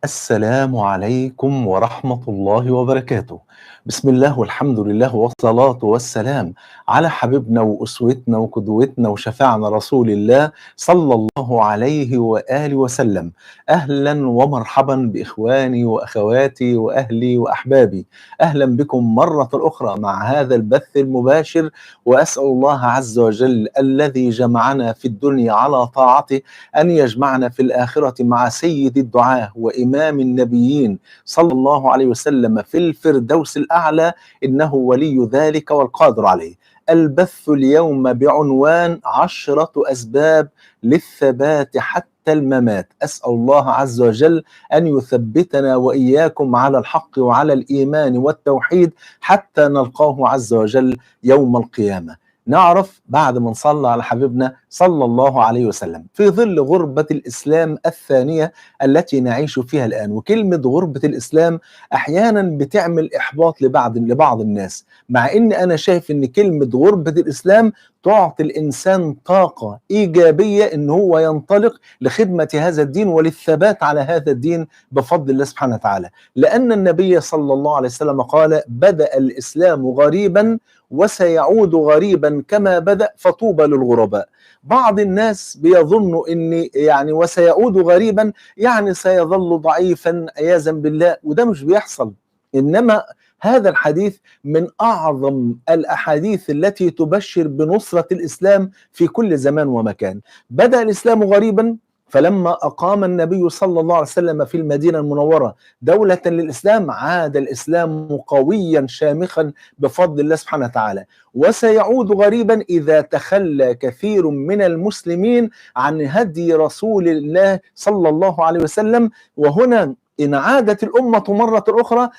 السلام عليكم ورحمة الله وبركاته. بسم الله والحمد لله والصلاة والسلام على حبيبنا وأسوتنا وقدوتنا وشفاعنا رسول الله صلى الله عليه وآله وسلم. أهلا ومرحبا بإخواني وأخواتي وأهلي وأحبابي. أهلا بكم مرة أخرى مع هذا البث المباشر، وأسأل الله عز وجل الذي جمعنا في الدنيا على طاعته أن يجمعنا في الآخرة مع سيد الدعاة وإمام النبيين صلى الله عليه وسلم في الفردوس الأعلى، إنه ولي ذلك والقادر عليه. البث اليوم بعنوان 10 أسباب للثبات حتى الممات. أسأل الله عز وجل أن يثبتنا وإياكم على الحق وعلى الإيمان والتوحيد حتى نلقاه عز وجل يوم القيامة. نعرف بعد ما نصلى على حبيبنا صلى الله عليه وسلم، في ظل غربة الإسلام الثانية التي نعيش فيها الآن. وكلمة غربة الإسلام أحيانا بتعمل إحباط لبعض الناس، مع إن أنا شايف إن كلمة غربة الإسلام تعطي الإنسان طاقة إيجابية إن هو ينطلق لخدمة هذا الدين وللثبات على هذا الدين بفضل الله سبحانه وتعالى. لأن النبي صلى الله عليه وسلم قال: بدأ الإسلام غريبا وسيعود غريبا كما بدأ، فطوبى للغرباء. بعض الناس بيظنوا ان يعني وسيعود غريبا يعني سيظل ضعيفا عياذا بالله، وده مش بيحصل. انما هذا الحديث من اعظم الاحاديث التي تبشر بنصرة الاسلام في كل زمان ومكان. بدأ الاسلام غريبا، فلما أقام النبي صلى الله عليه وسلم في المدينة المنورة دولة للإسلام عاد الإسلام قويا شامخا بفضل الله سبحانه وتعالى. وسيعود غريبا إذا تخلى كثير من المسلمين عن هدي رسول الله صلى الله عليه وسلم، وهنا إن عادت الأمة مرة أخرى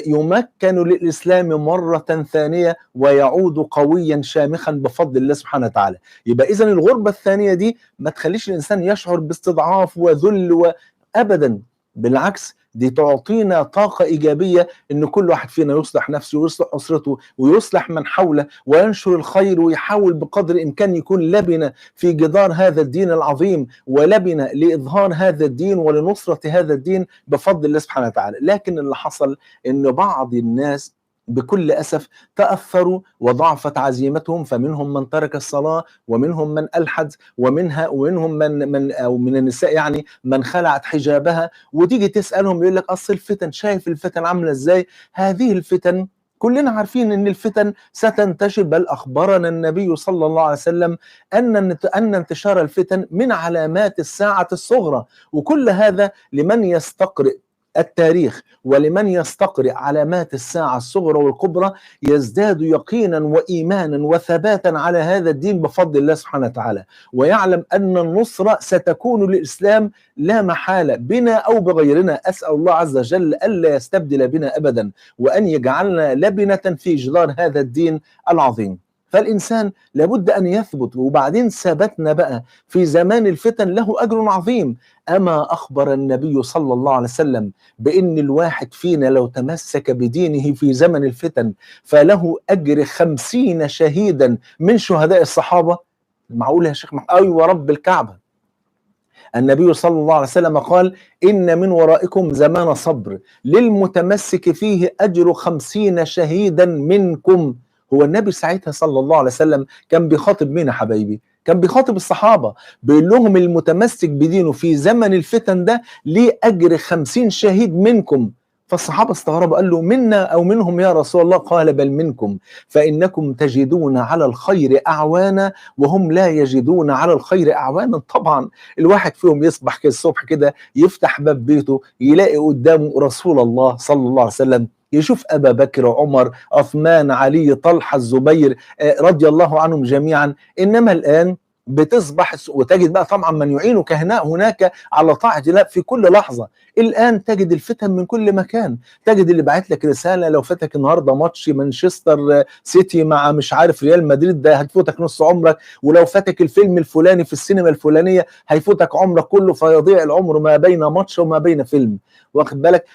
يمكن للإسلام مرة ثانية ويعود قويا شامخا بفضل الله سبحانه وتعالى. يبقى إذن الغربة الثانية دي ما تخليش الإنسان يشعر باستضعاف وذل أبدا، بالعكس دي تعطينا طاقة إيجابية إن كل واحد فينا يصلح نفسه ويصلح أسرته ويصلح من حوله وينشر الخير، ويحاول بقدر الإمكان يكون لبنة في جدار هذا الدين العظيم ولبنة لإظهار هذا الدين ولنصرة هذا الدين بفضل الله سبحانه وتعالى. لكن اللي حصل إن بعض الناس بكل أسف تأثروا وضعفت عزيمتهم، فمنهم من ترك الصلاة، ومنهم من ألحد، ومنهم من أو من النساء يعني من خلعت حجابها. وتيجي تسألهم يقول لك أصل الفتن، شايف الفتن عاملة إزاي؟ هذه الفتن كلنا عارفين أن الفتن ستنتشر، بل أخبرنا النبي صلى الله عليه وسلم أن انتشار الفتن من علامات الساعة الصغرى. وكل هذا لمن يستقرئ التاريخ ولمن يستقرئ علامات الساعة الصغرى والكبرى يزداد يقينا وإيمانا وثباتا على هذا الدين بفضل الله سبحانه وتعالى، ويعلم أن النصرة ستكون للإسلام لا محالة بنا أو بغيرنا. أسأل الله عز وجل ألا يستبدل بنا أبدا، وأن يجعلنا لبنة في جدار هذا الدين العظيم. فالإنسان لابد أن يثبت، وبعدين ثبتنا بقى في زمان الفتن له أجر عظيم. أما أخبر النبي صلى الله عليه وسلم بأن الواحد فينا لو تمسك بدينه في زمن الفتن فله أجر 50 شهيدا من شهداء الصحابة. معقول يا شيخ؟ أيوة رب الكعبة. النبي صلى الله عليه وسلم قال: إن من ورائكم زمان صبر للمتمسك فيه أجر 50 شهيدا منكم. هو النبي ساعتها صلى الله عليه وسلم كان بيخاطب مين يا حبايبي؟ كان بيخاطب الصحابة، بيقول لهم المتمسك بدينه في زمن الفتن ده ليه أجر 50 شهيد منكم. فالصحابة استغربوا، قال له: منا أو منهم يا رسول الله؟ قال: بل منكم، فإنكم تجدون على الخير أعوانا وهم لا يجدون على الخير أعوانا. طبعا الواحد فيهم يصبح كده الصبح كده يفتح باب بيته يلاقي قدامه رسول الله صلى الله عليه وسلم، يشوف أبا بكر، عمر، عثمان، علي، طلحة، الزبير رضي الله عنهم جميعا. إنما الآن بتصبح وتجد بقى طبعا من يعينك هناك على طاعة الله في كل لحظة. الآن تجد الفتن من كل مكان، تجد اللي بعت لك رسالة لو فاتك النهارده ماتش مانشستر سيتي مع مش عارف ريال مدريد ده هتفوتك نص عمرك، ولو فاتك الفيلم الفلاني في السينما الفلانية هيفوتك عمرك كله، فيضيع العمر ما بين ماتش وما بين فيلم، واخد بالك؟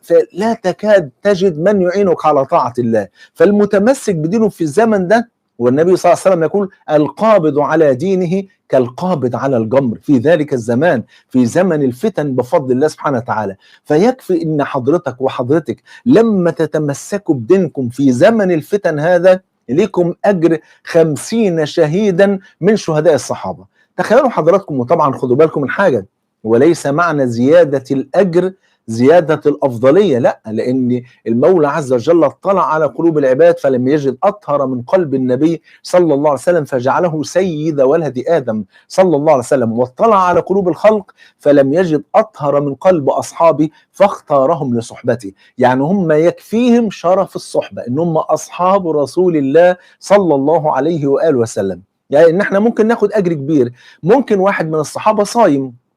فلا تكاد تجد من يعينك على طاعة الله. فالمتمسك بدينه في الزمن ده والنبي صلى الله عليه وسلم يقول القابض على دينه كالقابض على الجمر في ذلك الزمان، في زمن الفتن بفضل الله سبحانه وتعالى. فيكفي ان حضرتك وحضرتك لما تتمسكوا بدينكم في زمن الفتن هذا لكم اجر 50 شهيدا من شهداء الصحابة. تخيلوا حضراتكم، وطبعا خدوا بالكم من حاجة، وليس معنى زيادة الاجر زيادة الأفضلية، لا، لأن المولى عز وجل اطلع على قلوب العباد فلم يجد أطهر من قلب النبي صلى الله عليه وسلم فجعله سيد ولد آدم صلى الله عليه وسلم، واطلع على قلوب الخلق فلم يجد أطهر من قلب أصحابه فاختارهم لصحبته. يعني هم يكفيهم شرف الصحبة، إن هم أصحاب رسول الله صلى الله عليه وآله وسلم. يعني إن احنا ممكن ناخد أجر كبير، ممكن واحد من الصحابة صايم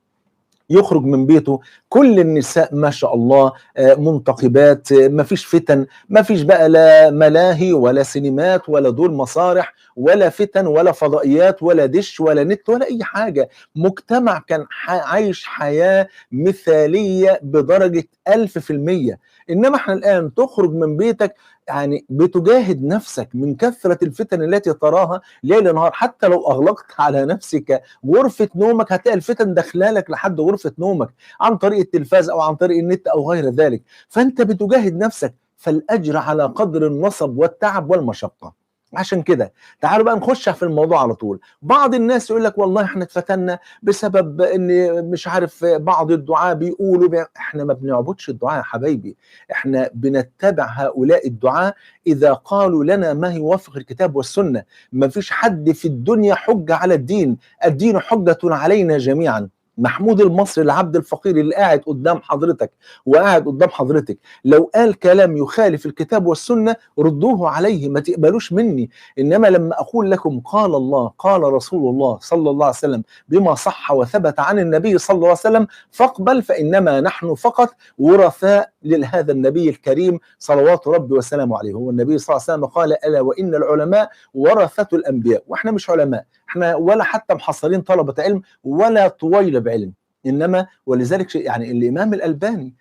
يخرج من بيته، كل النساء ما شاء الله منتقبات، ما فيش فتن، ما فيش بقى لا ملاهي ولا سينمات ولا دور مسارح ولا فتن ولا فضائيات ولا دش ولا نت ولا أي حاجة. مجتمع كان عايش حياة مثالية بدرجة 1000%. إنما احنا الآن تخرج من بيتك يعني بتجاهد نفسك من كثرة الفتن التي تراها ليل نهار. حتى لو أغلقت على نفسك غرفة نومك هتلاقي الفتن داخلالك لحد غرفة نومك عن طريق التلفاز أو عن طريق النت أو غير ذلك. فأنت بتجاهد نفسك، فالأجر على قدر النصب والتعب والمشقة. عشان كده تعالوا بقى نخش في الموضوع على طول. بعض الناس يقول لك والله احنا اتفتنا بسبب ان مش عارف بعض الدعاة بيقولوا احنا ما بنعبدش الدعاء يا حبايبي، احنا بنتبع هؤلاء الدعاة اذا قالوا لنا ما يوافق الكتاب والسنة. ما فيش حد في الدنيا حجة على الدين، الدين حجة علينا جميعا. محمود المصري العبد الفقير اللي قاعد قدام حضرتك وقاعد قدام حضرتك لو قال كلام يخالف الكتاب والسنة ردوه عليه، ما تقبلوش مني. إنما لما أقول لكم قال الله قال رسول الله صلى الله عليه وسلم بما صح وثبت عن النبي صلى الله عليه وسلم فاقبل، فإنما نحن فقط ورثاء لهذا النبي الكريم صلوات ربي وسلامه عليه. هو النبي صلى الله عليه وسلم قال ألا وإن العلماء ورثة الأنبياء، وإحنا مش علماء، إحنا ولا حتى محصلين طلبة علم ولا طويل بعلم. إنما ولذلك يعني الإمام الألباني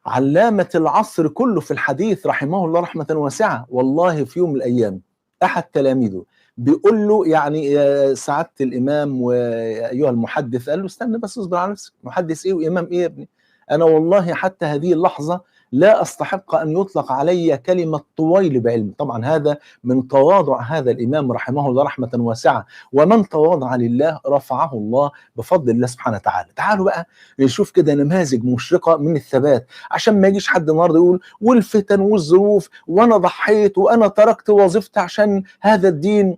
علامة العصر كله في الحديث رحمه الله رحمة واسعة، والله في يوم من الأيام أحد تلاميذه بيقول له يعني يا سعادة الإمام وأيها المحدث، قال له استنى بس اصبر على نفسك، محدث إيه وإمام إيه يا ابني؟ أنا والله حتى هذه اللحظة لا أستحق أن يطلق علي كلمة طويل بعلم. طبعا هذا من تواضع هذا الإمام رحمه الله رحمة واسعة، ومن تواضع لله رفعه الله بفضل الله سبحانه وتعالى. تعالوا بقى نشوف كده نماذج مشرقة من الثبات، عشان ما يجيش حد النهارده يقول والفتن والظروف وأنا ضحيت وأنا تركت وظيفتي عشان هذا الدين،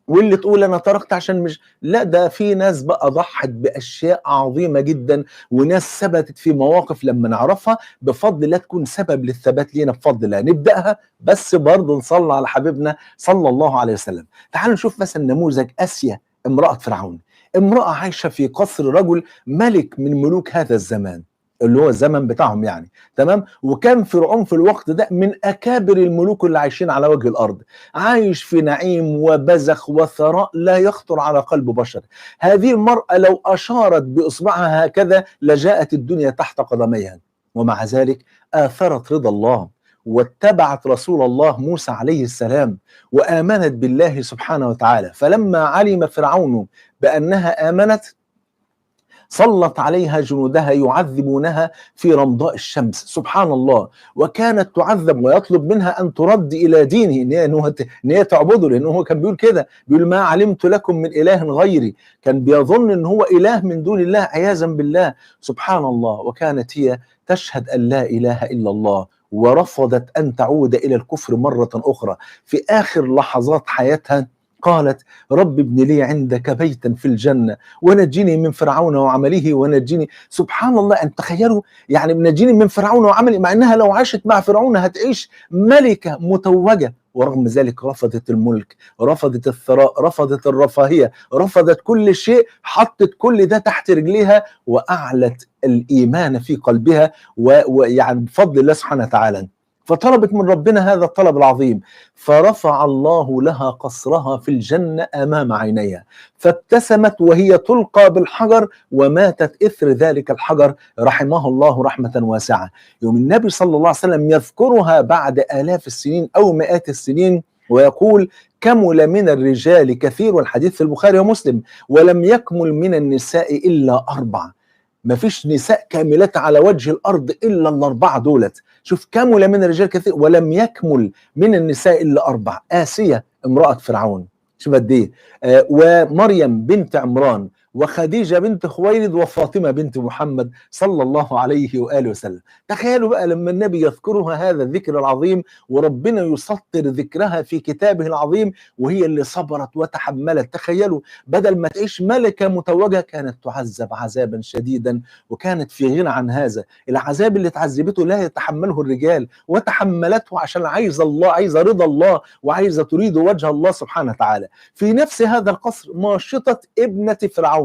واللي تقول انا تركت عشان مش، لا، ده في ناس بقى ضحت باشياء عظيمه جدا، وناس ثبتت في مواقف لما نعرفها بفضل الله تكون سبب للثبات لينا بفضل الله. نبداها بس برضه نصلي على حبيبنا صلى الله عليه وسلم. تعالوا نشوف مثلا نموذج آسيا امرأة فرعون، امرأة عايشة في قصر رجل ملك من ملوك هذا الزمان اللي هو الزمن بتاعهم يعني، تمام. وكان فرعون في الوقت ده من اكابر الملوك اللي عايشين على وجه الارض، عايش في نعيم وبذخ وثراء لا يخطر على قلب بشر. هذه المرأة لو اشارت باصبعها هكذا لجاءت الدنيا تحت قدميها، ومع ذلك آثرت رضا الله واتبعت رسول الله موسى عليه السلام وآمنت بالله سبحانه وتعالى. فلما علم فرعون بأنها آمنت سلط عليها جنودها يعذبونها في رمضاء الشمس، سبحان الله. وكانت تعذب ويطلب منها أن ترد إلى دينه، إن هي تعبده، لأنه هو كان بيقول كده، بيقول ما علمت لكم من إله غيري، كان بيظن إن هو إله من دون الله عياذا بالله، سبحان الله. وكانت هي تشهد أن لا إله إلا الله ورفضت أن تعود إلى الكفر مرة أخرى. في آخر لحظات حياتها قالت رب ابن لي عندك بيتا في الجنة ونجني من فرعون وعمله ونجني. سبحان الله، أن تخيلوا يعني نجني من فرعون وعمله، مع أنها لو عاشت مع فرعون هتعيش ملكة متوجة، ورغم ذلك رفضت الملك، رفضت الثراء، رفضت الرفاهية، رفضت كل شيء، حطت كل ده تحت رجليها وأعلت الإيمان في قلبها ويعني بفضل الله سبحانه وتعالى. فطلبت من ربنا هذا الطلب العظيم، فرفع الله لها قصرها في الجنة أمام عينيها، فابتسمت وهي تلقى بالحجر وماتت إثر ذلك الحجر، رحمه الله رحمة واسعة. يوم النبي صلى الله عليه وسلم يذكرها بعد آلاف السنين أو مئات السنين ويقول: كمل من الرجال كثير، والحديث في البخاري ومسلم، ولم يكمل من النساء إلا 4. ما فيش نساء كاملات على وجه الأرض إلا ال4 دولت. شوف، كمل من الرجال كثير ولم يكمل من النساء إلا 4: آسية امرأة فرعون، شوف قد إيه، ومريم بنت عمران، وخديجة بنت خويلد، وفاطمة بنت محمد صلى الله عليه وآله وسلم. تخيلوا بقى لما النبي يذكرها هذا الذكر العظيم، وربنا يسطر ذكرها في كتابه العظيم، وهي اللي صبرت وتحملت. تخيلوا بدل ما تعيش ملكة متوجة كانت تعذب عذابا شديدا، وكانت في غنى عن هذا العذاب اللي تعذبته لا يتحمله الرجال، وتحملته عشان عايزة الله، عايزة رضا الله، وعايزة تريد وجه الله سبحانه وتعالى. في نفس هذا القصر ماشطة ابنة فرعون،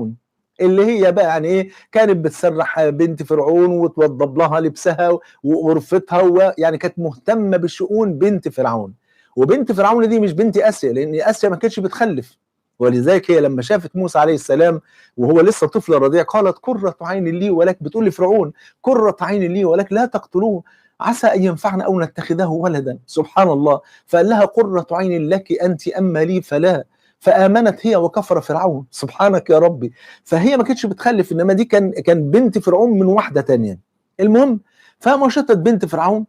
اللي هي بقى يعني ايه، كانت بتسرح بنت فرعون وتوضب لها لبسها وغرفتها، ويعني كانت مهتمة بشؤون بنت فرعون. وبنت فرعون دي مش بنت آسيا، لان آسيا ما كانتش بتخلف، ولذلك هي لما شافت موسى عليه السلام وهو لسه طفل رضيع قالت: قرة عين لي ولك، بتقول لفرعون: قرة عين لي ولك لا تقتلوه عسى أن ينفعنا أو نتخذه ولدا. سبحان الله. فقال لها: قرة عين لك أنت، أما لي فلا. فآمنت هي وكفر فرعون. سبحانك يا ربي. فهي ما كانتش بتخلف، إنما دي كان بنت فرعون من واحدة تانية. المهم فمشطت بنت فرعون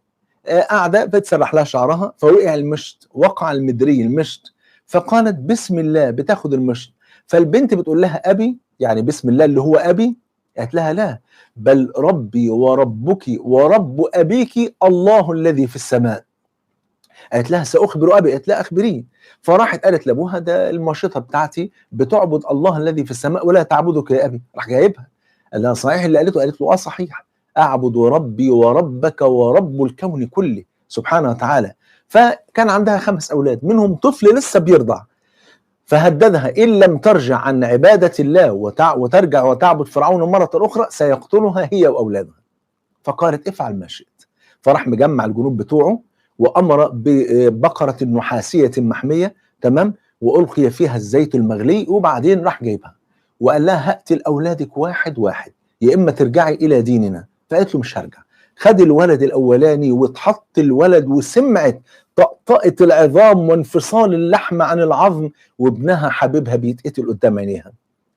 قاعدة بتسرح لها شعرها، فوقع المشط، وقع المدري المشط، فقالت بسم الله، بتاخد المشط. فالبنت بتقول لها: أبي، يعني بسم الله اللي هو أبي. قالت لها: لا، بل ربي وربك ورب أبيك الله الذي في السماء. قالت لها: سأخبر أبي. قالت لها: أخبريه. فراحت قالت لأبوها: ده الماشطة بتاعتي بتعبد الله الذي في السماء ولا تعبدك يا أبي. راح جايبها قال لها: صحيح اللي قالته؟ قالت له: آه صحيح، أعبد ربي وربك ورب الكون كله سبحانه وتعالى. فكان عندها 5 أولاد، منهم طفل لسه بيرضع، فهددها إن لم ترجع عن عبادة الله وترجع وتعبد فرعون مرة أخرى سيقتلها هي وأولادها. فقالت: افعل ما شئت. فراح مجمع الجنود بتوعه وأمر ببقرة نحاسية محمية، تمام، وألقي فيها الزيت المغلي، وبعدين راح جايبها وقال لها: هقتل أولادك واحد واحد، يا إما ترجعي إلى ديننا. فقالت له: مش هرجع. خد الولد الأولاني واتحط الولد، وسمعت طقطقة العظام وانفصال اللحم عن العظم، وابنها حبيبها بيتقتل قدام عينيها.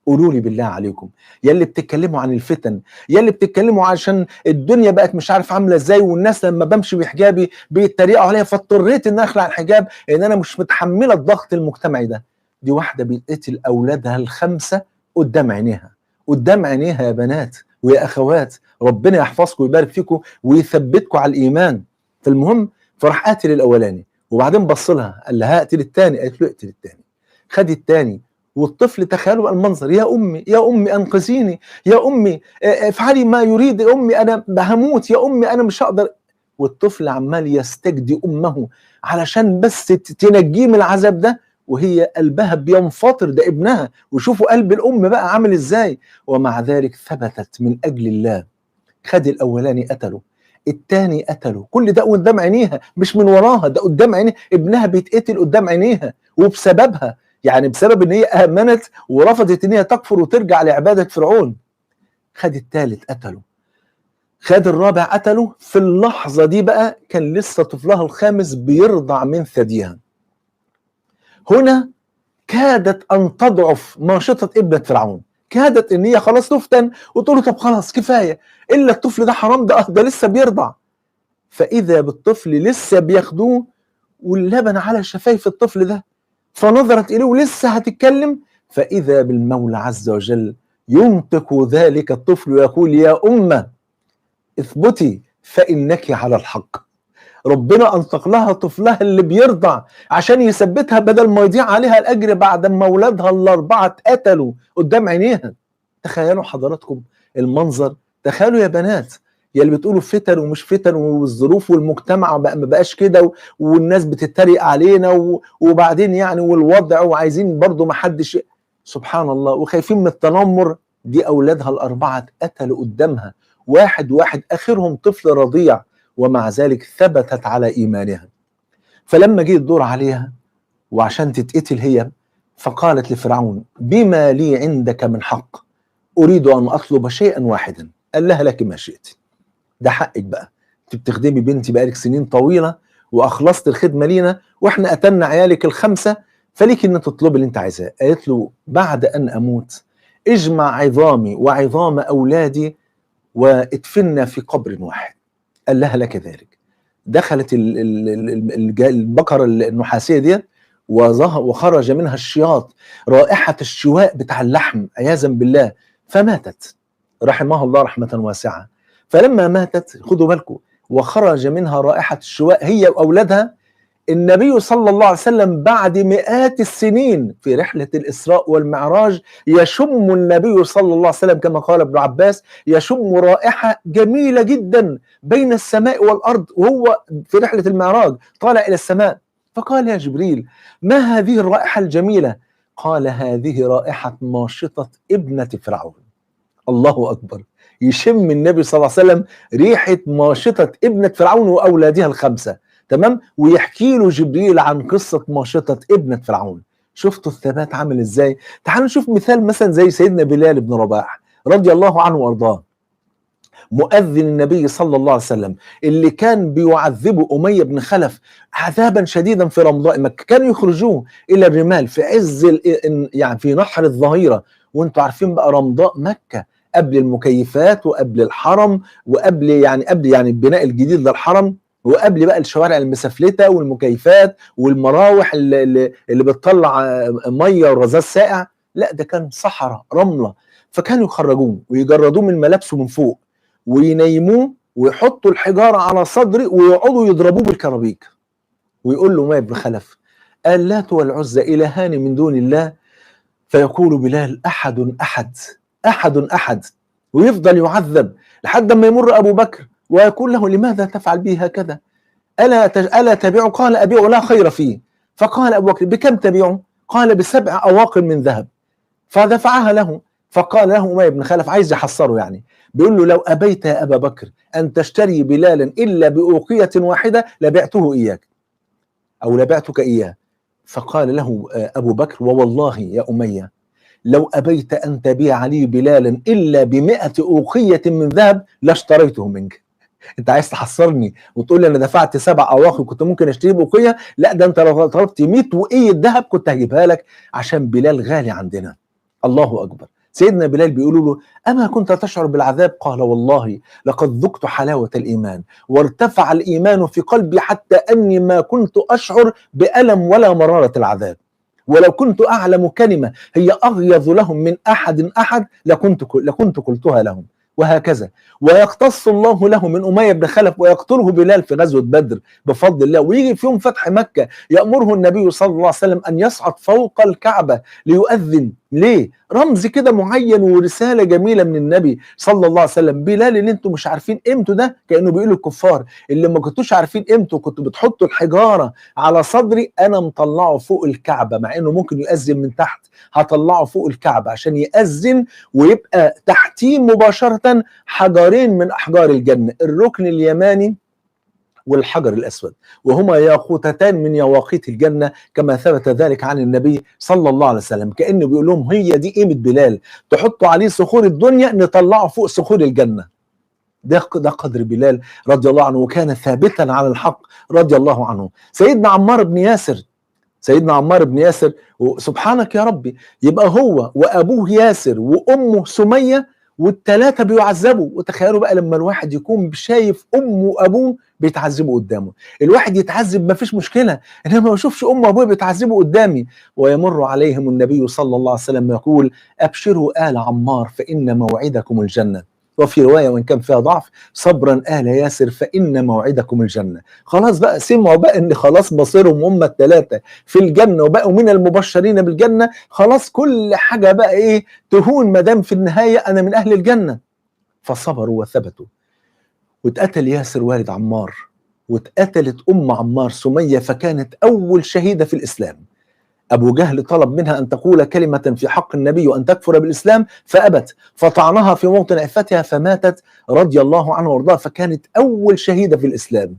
قولوا لي بالله عليكم، يا اللي بتتكلموا عن الفتن، يا اللي بتتكلموا عشان الدنيا بقت مش عارف عامله ازاي، والناس لما بمشي بحجابي بيتريقوا عليا، فاضطريت ان اخلع الحجاب لان انا مش متحملة الضغط المجتمعي ده. دي واحدة بيتقتل اولادها ال5 قدام عينيها، قدام عينيها يا بنات ويا اخوات. ربنا يحفظكم ويبارك فيكم ويثبتكم على الايمان. فالمهم فراح قاتل الاولاني، وبعدين بص لها قال لها: هقتل الثاني. قالت له: اقتل الثاني. خد الثاني، والطفل تخيلوا بقى المنظر: يا امي، يا امي انقذيني، يا امي افعلي ما يريد، يا امي انا هموت، يا امي انا مش هقدر. والطفل عمال يستجدي امه علشان بس تنجيه من العذاب ده، وهي قلبها بينفطر، ده ابنها، وشوفوا قلب الام بقى عامل ازاي. ومع ذلك ثبتت من اجل الله. خد الاولاني قتله، الثاني قتله، كل ده قدام عينيها، مش من وراها، ده قدام عينيها، ابنها بيتقتل قدام عينيها وبسببها، يعني بسبب ان هي امنت ورفضت ان هي تكفر وترجع لعباده فرعون. خد الثالث قتله، خد الرابع قتله. في اللحظة دي بقى كان لسه طفلها الخامس بيرضع من ثديها. هنا كادت ان تضعف ماشطه ابنه فرعون، كادت ان هي خلاص تفتن وتقول له طب خلاص كفاية، الا الطفل ده حرام، ده لسه بيرضع. فاذا بالطفل لسه بياخدوه واللبن على شفايف الطفل ده، فنظرت اليه ولسه هتتكلم، فاذا بالمولى عز وجل ينطق ذلك الطفل ويقول: يا امه اثبتي فانك على الحق. ربنا انطق لها طفلها اللي بيرضع عشان يثبتها بدل ما يضيع عليها الاجر بعد ما اولادها ال4 اتقتلوا قدام عينيها. تخيلوا حضراتكم المنظر، تخيلوا يا بنات يا اللي بتقولوا فتن ومش فتن والظروف والمجتمع بقى ما بقاش كده والناس بتتريق علينا وبعدين يعني والوضع وعايزين برضو ما حدش، سبحان الله، وخايفين من التنمر. دي اولادها ال4 اتقتلوا قدامها واحد واحد، اخرهم طفل رضيع، ومع ذلك ثبتت على ايمانها. فلما جه الدور عليها وعشان تتقتل هي، فقالت لفرعون: بما لي عندك من حق، اريد ان اطلب شيئا واحدا. قال لها: لك ما شئت، ده حقك بقى، انت بتخدمي بنتي بقالك سنين طويلة واخلصت الخدمة لينا، واحنا قتلنا عيالك ال5، فليك ان تطلب اللي انت عايزاه. قالت له بعد ان اموت اجمع عظامي وعظام اولادي وادفننا في قبر واحد. قال لها لك ذلك. دخلت البقرة النحاسيه ديت وخرج منها الشياط، رائحة الشواء بتاع اللحم عياذا بالله، فماتت رحمها الله رحمه واسعة. فلما ماتت، خدوا بالكم، وخرج منها رائحة الشواء هي واولادها، النبي صلى الله عليه وسلم بعد مئات السنين في رحلة الإسراء والمعراج يشم النبي صلى الله عليه وسلم كما قال ابن عباس، يشم رائحة جميلة جدا بين السماء والأرض، وهو في رحلة المعراج طالع إلى السماء. فقال يا جبريل ما هذه الرائحة الجميلة؟ قال هذه رائحة ماشطة ابنة فرعون. الله أكبر، يشم النبي صلى الله عليه وسلم ريحة ماشطة ابنة فرعون وأولادها الخمسة، تمام؟ ويحكي له جبريل عن قصة ماشطة ابنة فرعون. شفتوا الثبات عامل ازاي؟ تعالوا نشوف مثال مثلا زي سيدنا بلال بن رباح رضي الله عنه وارضاه، مؤذن النبي صلى الله عليه وسلم اللي كان بيعذبه أمية بن خلف عذابا شديدا في رمضاء مكة. كانوا يخرجوه إلى الرمال في عز يعني في نحر الظهيرة، وانتوا عارفين بقى رمضاء مكة قبل المكيفات وقبل الحرم وقبل يعني قبل يعني البناء الجديد للحرم، وقبل بقى الشوارع المسفلته والمكيفات والمراوح اللي بتطلع مية ورذاذ ساقع، لا ده كان صحراء رملة. فكانوا يخرجوه ويجردوه من ملابسه من فوق وينيموه ويحطوا الحجارة على صدره ويقعدوا يضربوه بالكرابيك. ويقول له ما ابن خلف اللات والعزى الهان من دون الله؟ فيقول بلال احد احد احد احد، ويفضل يعذب لحد ما يمر ابو بكر ويقول له لماذا تفعل بي هكذا؟ ألا تبيعه؟ قال أبيعه لا خير فيه. فقال أبو بكر بكم تبيعه؟ قال ب7 أواق من ذهب. فدفعها له. فقال له أمية بن خلف عايز يحصره يعني، بيقول له لو أبيت يا أبا بكر أن تشتري بلالا إلا بأوقية واحدة لبعته إياك أو لبعتك إياه. فقال له أبو بكر ووالله يا أمية لو أبيت أن تبيع لي بلالا إلا ب100 أوقية من ذهب لاشتريته منك. انت عايز تحصرني وتقول لي انا دفعت 7 اواقي كنت ممكن اشتري بوقيه؟ لا ده انت لو طلبت 100 وقيه ذهب كنت هجيبها لك عشان بلال غالي عندنا. الله اكبر. سيدنا بلال بيقولوا له اما كنت تشعر بالعذاب؟ قال والله لقد ذقت حلاوة الايمان وارتفع الايمان في قلبي حتى اني ما كنت اشعر بالم ولا مرارة العذاب، ولو كنت اعلم كلمة هي اغيظ لهم من احد احد لكنت قلتها لهم. وهكذا. ويقتص الله له من أمية بن خلف ويقتله بلال في غزوة بدر بفضل الله. ويجي في يوم فتح مكة يأمره النبي صلى الله عليه وسلم أن يصعد فوق الكعبة ليؤذن. ليه؟ رمز كده معين ورسالة جميلة من النبي صلى الله عليه وسلم. بلال اللي انتم مش عارفين قيمته ده، كأنه بيقول للكفار اللي ما كنتوش عارفين قيمته كنتوا بتحطوا الحجارة على صدري، أنا مطلعه فوق الكعبة، مع إنه ممكن يؤذن من تحت، هطلعه فوق الكعبة عشان يأذن ويبقى تحتيه مباشرة حجرين من أحجار الجنة، الركن اليماني والحجر الأسود، وهما ياقوتتان من يواقيت الجنة كما ثبت ذلك عن النبي صلى الله عليه وسلم. كأنه بيقول لهم هي دي قيمة بلال، تحطوا عليه صخور الدنيا نطلعه فوق صخور الجنة. ده قدر بلال رضي الله عنه، وكان ثابتا على الحق رضي الله عنه. سيدنا عمار بن ياسر، سيدنا عمار بن ياسر سبحانك يا ربي، يبقى هو وأبوه ياسر وأمه سمية والثلاثة بيعذبوا. وتخيلوا بقى لما الواحد يكون شايف أمه وأبوه بيتعذبوا قدامه، الواحد يتعذب ما فيش مشكلة، إنما ما أشوفش أمه وأبوه بيتعذبوا قدامي. ويمر عليهم النبي صلى الله عليه وسلم يقول أبشروا آل عمار فإن موعدكم الجنة. وفي رواية وإن كان فيها ضعف صبرا آل ياسر فإن موعدكم الجنة. خلاص بقى سمعوا بقى إن خلاص مصيرهم هم الثلاثة في الجنة وبقوا من المبشرين بالجنة، خلاص كل حاجة بقى إيه تهون ما دام في النهاية أنا من أهل الجنة. فصبروا وثبتوا. واتقتل ياسر والد عمار، واتقتلت أم عمار سمية، فكانت أول شهيدة في الإسلام. أبو جهل طلب منها أن تقول كلمة في حق النبي وأن تكفر بالإسلام فأبت، فطعنها في موطن عفتها فماتت رضي الله عنه وارضاه، فكانت أول شهيدة في الإسلام.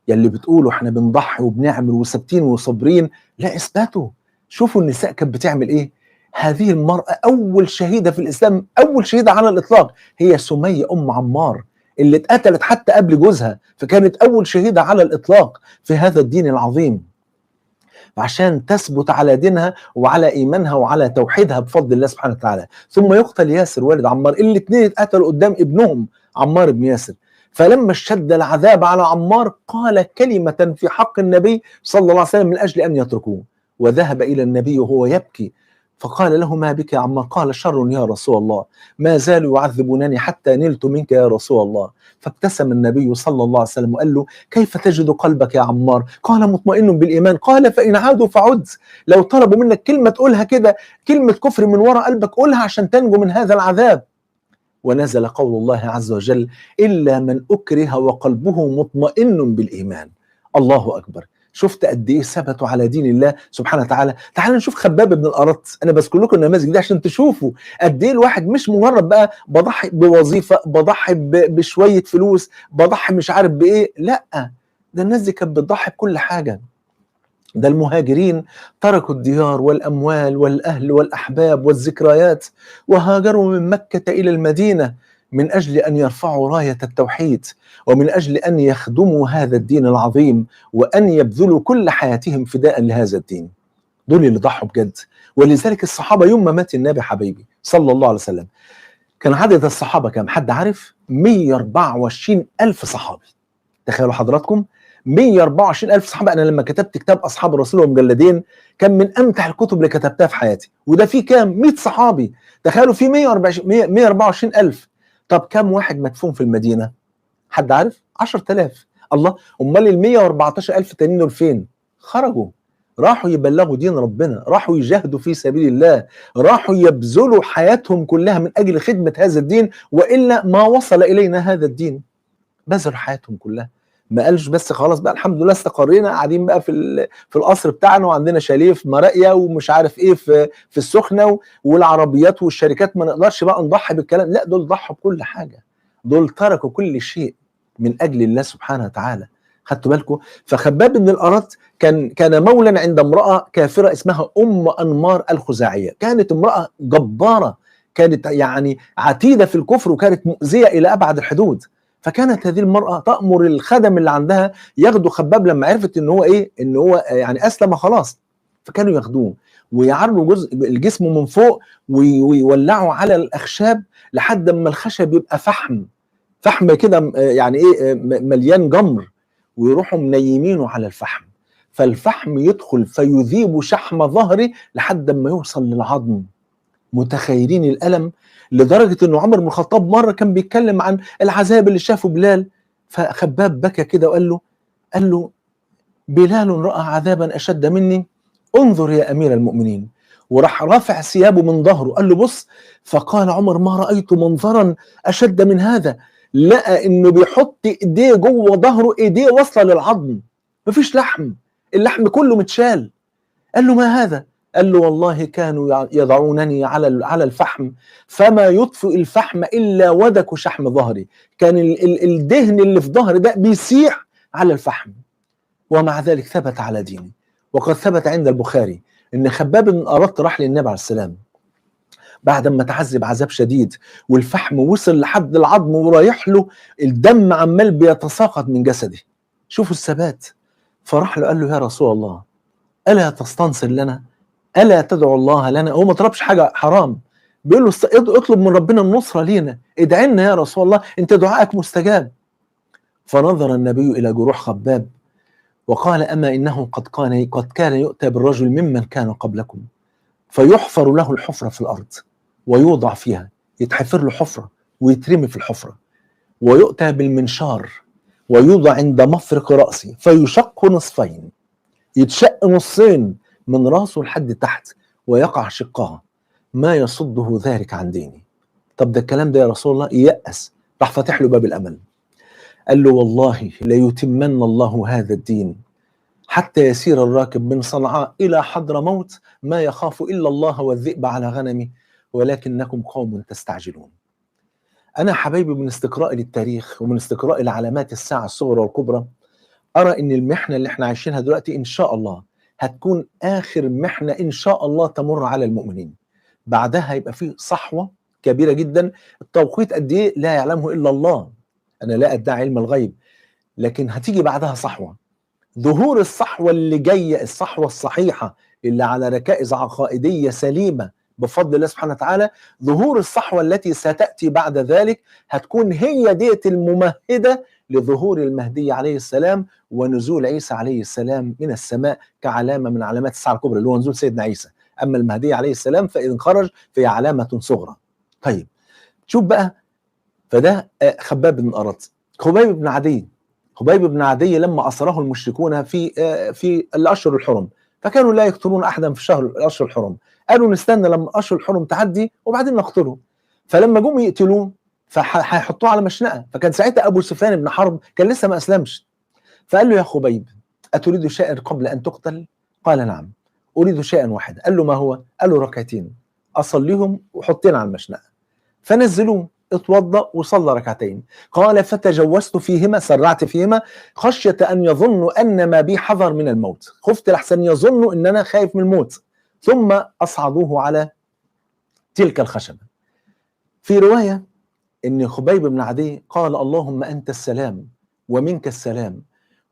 يلي بتقولوا احنا بنضحي وبنعمل وثابتين وصابرين، لا اثباتوا. شوفوا النساء كانت بتعمل ايه. هذه المرأة أول شهيدة في الإسلام، أول شهيدة على الإطلاق، هي سمية أم عمار اللي اتقتلت حتى قبل جوزها، فكانت أول شهيدة على الإطلاق في هذا الدين العظيم، عشان تثبت على دينها وعلى إيمانها وعلى توحيدها بفضل الله سبحانه وتعالى. ثم يقتل ياسر والد عمار، الاثنين اتقتلوا قدام ابنهم عمار بن ياسر. فلما اشتد العذاب على عمار قال كلمة في حق النبي صلى الله عليه وسلم من أجل أن يتركوه، وذهب إلى النبي وهو يبكي فقال له: ما بك يا عمار؟ قال: شر يا رسول الله، ما زالوا يعذبونني حتى نلت منك يا رسول الله. فابتسم النبي صلى الله عليه وسلم وقال له: كيف تجد قلبك يا عمار؟ قال: مطمئن بالإيمان. قال: فإن عادوا فعد، لو طلبوا منك كلمة تقولها كده، كلمة كفر من وراء قلبك قولها عشان تنجو من هذا العذاب. ونزل قول الله عز وجل: إلا من أكره وقلبه مطمئن بالإيمان. الله أكبر. شفت قد ايه ثبتوا على دين الله سبحانه وتعالى. تعالوا نشوف خباب بن الأرت. انا بذكر لكم النماذج دي عشان تشوفوا قد ايه الواحد مش مجرد بقى بضحي بوظيفة، بضحي بشوية فلوس، بضحي مش عارف بايه، لا، ده الناس دي كانت بتضحي بكل حاجة. ده المهاجرين تركوا الديار والاموال والاهل والاحباب والذكريات، وهاجروا من مكة الى المدينة من أجل أن يرفعوا راية التوحيد، ومن أجل أن يخدموا هذا الدين العظيم، وأن يبذلوا كل حياتهم فداء لهذا الدين. دول اللي ضحوا بجد. ولذلك الصحابة يوم ما مات النبي حبيبي صلى الله عليه وسلم، كان عدد الصحابة كام؟ حد عارف؟ 124 ألف صحابي. تخيلوا حضراتكم 124 ألف صحابة. أنا لما كتبت كتاب أصحاب الرسول ومجلدين كان من أمتع الكتب اللي كتبتها في حياتي، وده فيه كام؟ 100 صحابي. تخيلوا فيه 124 ألف. طب كم واحد مدفون في المدينة؟ حد عارف؟ 10,000. الله، امال ال 114,000 تانيين دول فين؟ خرجوا، راحوا يبلغوا دين ربنا، راحوا يجاهدوا في سبيل الله، راحوا يبذلوا حياتهم كلها من أجل خدمة هذا الدين، وإلا ما وصل إلينا هذا الدين. بذلوا حياتهم كلها، ما قالش بس خلاص بقى الحمد لله استقرينا، قاعدين بقى في القصر بتاعنا وعندنا شاليه في مراقيه ومش عارف ايه في السخنة والعربيات والشركات، ما نقدرش بقى نضحي بالكلام. لا، دول ضحوا بكل حاجة، دول تركوا كل شيء من اجل الله سبحانه وتعالى. خدتوا بالكم؟ فخباب بن الأرت كان مولا عند امراة كافره اسمها ام انمار الخزاعيه. كانت امراة جبارة، كانت يعني عتيده في الكفر، وكانت مؤذية الى ابعد الحدود. فكانت هذه المرأة تأمر الخدم اللي عندها ياخدوا خباب لما عرفت ان هو ايه، ان هو يعني اسلم خلاص، فكانوا ياخدوه ويعروا جزء الجسم من فوق ويولعوا على الاخشاب لحد ما الخشب يبقى فحم، فحم كده يعني ايه، مليان جمر، ويروحوا منيمينه على الفحم، فالفحم يدخل فيذيب شحم ظهره لحد ما يوصل للعظم. متخيلين الألم؟ لدرجة أنه عمر بن الخطاب مرة كان بيتكلم عن العذاب اللي شافه بلال، فخباب بكى كده وقال له، قال له: بلال رأى عذابا أشد مني، انظر يا أمير المؤمنين. وراح رافع ثيابه من ظهره قال له: بص. فقال عمر: ما رأيت منظرا أشد من هذا. لقى أنه بيحط إيديه جوه ظهره، إيديه واصلة للعظم، مفيش لحم، اللحم كله متشال. قال له: ما هذا؟ قال له: والله كانوا يضعونني على الفحم، فما يطفئ الفحم إلا ودك شحم ظهري. كان الدهن اللي في ظهري ده بيسيح على الفحم، ومع ذلك ثبت على دينه. وقد ثبت عند البخاري إن خباب بن الأرت راح للنبي عليه السلام بعد ما تعذب عذاب شديد، والفحم وصل لحد العظم ورايح له الدم عمال بيتساقط من جسده. شوفوا الثبات. فراح له قال له: يا رسول الله، ألا تستنصر لنا؟ ألا تدعو الله لنا؟ هو ما طلبش حاجة حرام، بيقول له اطلب من ربنا النصرة لينا، ادعي لنا يا رسول الله، انت دعائك مستجاب. فنظر النبي إلى جروح خباب وقال: أما إنه قد كان يؤتى بالرجل ممن كان قبلكم فيحفر له الحفرة في الأرض ويوضع فيها، يتحفر له حفرة ويترمي في الحفرة، ويؤتى بالمنشار ويوضع عند مفرق رأسه فيشق نصفين، يتشق نصين من راسه لحد تحت ويقع شقها، ما يصده ذلك عن ديني. طب ده الكلام ده يا رسول الله يأس، راح فاتح له باب الأمل، قال له: والله ليتمن الله هذا الدين حتى يسير الراكب من صنعاء إلى حضرموت ما يخاف إلا الله والذئب على غنمه، ولكنكم قوم تستعجلون. أنا حبايبي من استقراء للتاريخ ومن استقراء العلامات الساعة الصغرى والكبرى، أرى إن المحنة اللي احنا عايشينها دلوقتي إن شاء الله هتكون آخر محنة إن شاء الله تمر على المؤمنين. بعدها يبقى فيه صحوة كبيرة جدا، التوقيت قد إيه لا يعلمه إلا الله، انا لا ادعي علم الغيب، لكن هتيجي بعدها صحوة. ظهور الصحوة اللي جاية، الصحوة الصحيحة اللي على ركائز عقائدية سليمة بفضل الله سبحانه وتعالى، ظهور الصحوة التي ستأتي بعد ذلك هتكون هي ديت الممهدة لظهور المهدي عليه السلام ونزول عيسى عليه السلام من السماء كعلامة من علامات الساعة الكبرى، اللي هو نزول سيدنا عيسى. أما المهدي عليه السلام فإن خرج فهي علامة صغرى. طيب شوف بقى، فده خباب بن الأرت. خبيب بن عدي، خبيب بن عدي لما أسره المشركون في الأشهر الحرم، فكانوا لا يقتلون أحدا في شهر الأشهر الحرم، قالوا نستنى لما أشهر الحرم تعدي وبعدين نقتله. فلما جم يقتلوه فهيحطوه على مشنقة، فكان ساعتها أبو سفيان بن حرب كان لسه ما أسلمش، فقال له يا خبيب أتريد شيئا قبل أن تقتل؟ قال نعم أريد شيئا واحدا. قال له ما هو؟ قال له ركعتين أصليهم وحطين على المشنقة. فنزلوه، اتوضأ وصلى ركعتين. قال فتجوزت فيهما، سرعت فيهما، خشية أن يظنوا أن ما بي حذر من الموت، خفت لحسن يظنوا أن أنا خايف من الموت. ثم أصعدوه على تلك الخشبة. في رواية أن خبيب بن عدي قال اللهم أنت السلام ومنك السلام،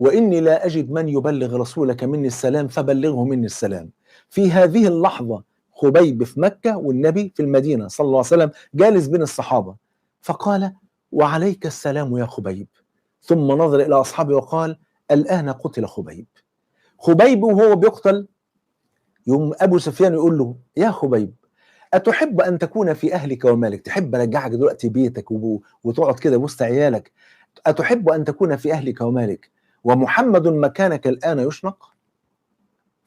وإني لا أجد من يبلغ رسولك مني السلام فبلغه مني السلام. في هذه اللحظة خبيب في مكة والنبي في المدينة صلى الله عليه وسلم جالس بين الصحابة، فقال وعليك السلام يا خبيب. ثم نظر إلى أصحابه وقال الآن قتل خبيب. خبيب وهو بيقتل يوم أبو سفيان يقول له يا خبيب أتحب أن تكون في أهلك ومالك؟ تحب أرجعك دلوقتي بيتك وتقعد كده وسط عيالك؟ أتحب أن تكون في أهلك ومالك ومحمد مكانك الآن يشنق؟